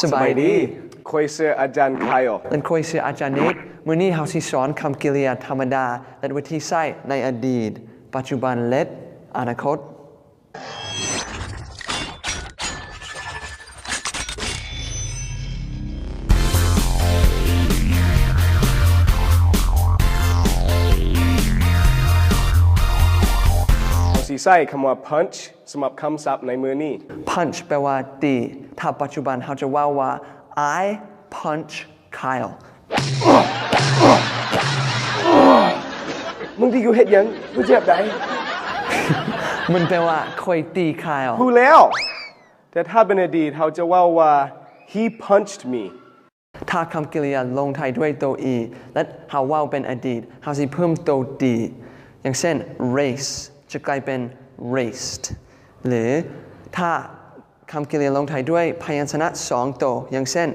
ສະບາຍດີ. ຂ້ອຍຊື່ອາຈານໄຄອອ ແລະ ຂ້ອຍຊື່ອາຈານເນດ. ມື້ນີ້ເຮົາຊິສອນຄຳກິລິຍາທຳມະດາ ແລະ ວິທີໃຊ້ໃນອະດີດ, ປັດຈຸບັນ ແລະ ອະນາຄົດ. ເຮົາຊິໃຊ້ຄຳວ່າ punch ສຳລັບຄຳສັບໃນມື້ນີ້. Punch ແປວ່າຕີ. ຖ້າປັດຈຸບັນເຮົາຈະເວົ້າວ່າ I punch Kyle. ມຶງຕີກູເຮັດຫຍັງ? ກູເຈັບໃດ? ມັນແປວ່າຂ້ອຍຕີ Kyle. ຮູ້ແລ້ວ. ແຕ່ຖ້າເປັນອະດີດເຮົາຈະເວົ້າວ່າ He punched me. ຖ້າຄຳກິລິຍາລົງທ້າຍດ້ວຍໂຕ e ແລະ ເຮົາເວົ້າເປັນອະດີດ ເຮົາຊິເພີ່ມໂຕ d. ຢ່າງເຊັ່ນ race ຈະກາຍເປັນ raced. ຫຼື ຖ້າຄຳກິລິຍາລົງທ້າຍດ້ວຍພະຍັນຊະນະສອງໂຕ ຢ່າງເຊັ່ນ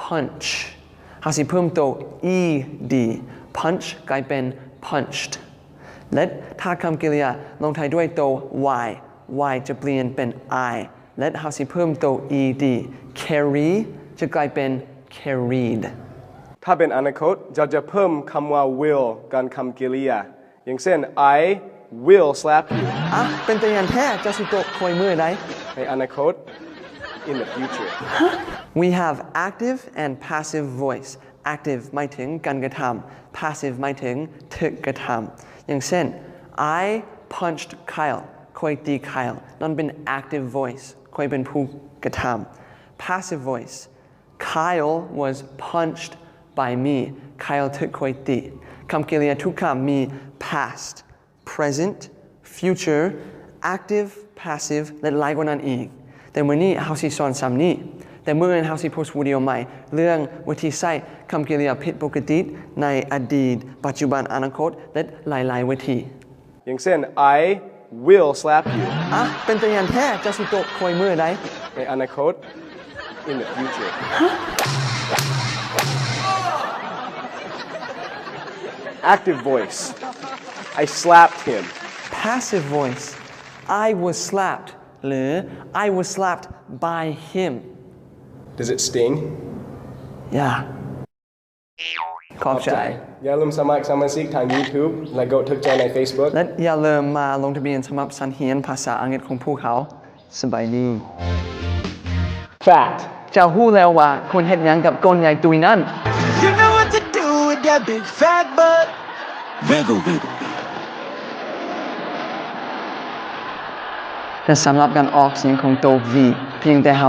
punch ເຮົາຊິເພີ່ມໂຕ ed, punch ກາຍເປັນ punched. ແລະ ຖ້າຄຳກິລິຍາລົງທ້າຍດ້ວຍໂຕ y, y ຈະປ່ຽນເປັນ i ແລະ ເຮົາຊິເພີ່ມໂຕ ed, carry ຈະກາຍເປັນ carried. ຖ້າເປັນອະນາຄົດ ເຈົ້າຈະເພີ່ມຄຳວ່າ will ກ່ອນຄຳກິລິຍາ. ຢ່າງເຊັ່ນ I will slap you. ອະ ເປັນຕາຢ້ານແທ້, ເຈົ້າຊິຕົບຂ້ອຍມື້ໃດ? ໃນອະນາຄົດ in the future. We have active and passive voice. Active ໝາຍເຖິງການກະທຳ, passive ໝາຍເຖິງຖືກກະທຳ. ຢ່າງເຊັ່ນ I punched Kyle. ຂ້ອຍຕີ Kyle. ນັ້ນເປັນ active voice. ຂ້ອຍເປັນຜູ້ກະທຳ. Passive voice. Kyle was punched by me. Kyle ຖືກຂ້ອຍຕີ. ຄຳກິລິຍາທຸກຄຳມີ past, present, future, active, passive ແລະ ຫຼາຍກວ່ານັ້ນອີກ. ແຕ່ມື້ນີ້ເຮົາຊິສອນສ່ຳນີ້. ແຕ່ມື້ອື່ນເຮົາຊິໂພສວິດີໂອໃໝ່ ເລື່ອງວິທີໃຊ້ຄຳກິລິຍາຜິດປົກກະຕິໃນອະດີດ, ປັດຈຸບັນ, ອະນາຄົດ ແລະ ຫຼາຍໆວິທີ. ຢ່າງເຊັ່ນ I will slap you. ອະ ເປັນຕາຢ້ານແທ້, ເຈົ້າຊິຕົບຂ້ອຍມື້ໃດ? ໃນອະນາຄົດ in the future. Active voice. I slapped him. Passive voice. I was slapped ຫຼື I was slapped by him. Does it sting? Yeah. ຂອບໃຈ. ຢ່າລືມສະໝັກສະມາຊິກທາງ YouTube ແລະ ກົດຖືກໃຈໃນ Facebook ແລະ ຢ່າລືມມາລົງທະບຽນສຳລັບຊັ້ນຮຽນພາສາອັງກິດຂອງພວກເຮົາ. ສະບາຍດີ. Fact. ເຈົ້າຮູ້ແລ້ວວ່າຄວນເຮັດຫຍັງກັບກ້ອນໃຫຍ່ຕຸ້ຍນັ້ນ? You know what to do with that big fat butt. Wiggle, wiggle. ແຕ່ສຳລັບການອອກສຽງຂອງໂຕ V ພຽງແຕ່ເຮົາ